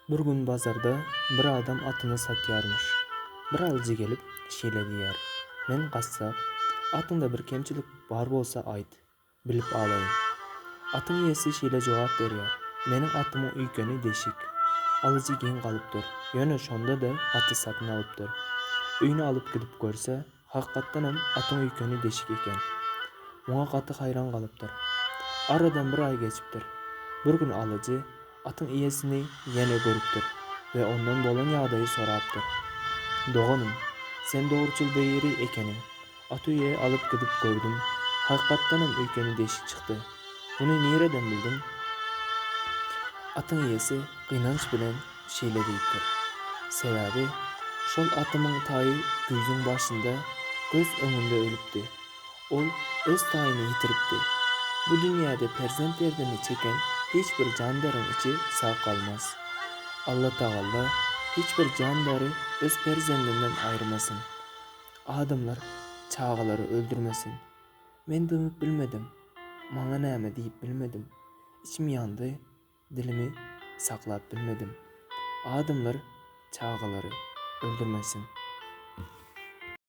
Bir gün bazarda bir adam atyny satýarmyş. Bir alyjy gelip, şeýle diýýär, Men gassap, atyňda bir kemçilik bar bolsa aýt, bilip alaýyn. Atyň eýesi şeýle jogap berýär, Meniň atymyň öýkeni deşik. Alyjy geň galypdyr, ýöne şonda-da aty satyn alypdyr. Öýüne alyp gidip görse, hakykatdanam atyň öýkeni deşik eken. Muňa gaty haýran galypdyr. Aradan bir aý geçipdir. Bir gün alyjy atyň eýesini ýene görüpdir we ondan bolan ýagdaýy sorapdyr. Doganym, sen dogruçyl biri ekeniň. Aty öýe alyp gidip gördüm. Hakykatdanam öýkeni deşik çykdy. Muny nireden bildiň? Atyň eýesi gynanç bilen şeýle diýipdir, Sebäbi, şol atymyň taýy güýzüň başynda göz öňünde ölüpdi. Ol öz taýyny ýitiripdi. Bu dünýäde perzent derdini çeken hiç bir jandaryň içi sag galmaz. Allatagalla hiç bir jandary öz perzendinden aýyrmasyn. Adamlar çagalary öldürmesin. Men dymyp bilmedim. Maňa näme diýip bilmedim. Içim ýandy, dilimi saklap bilmedim. Adamlar çagalary öldürmesin.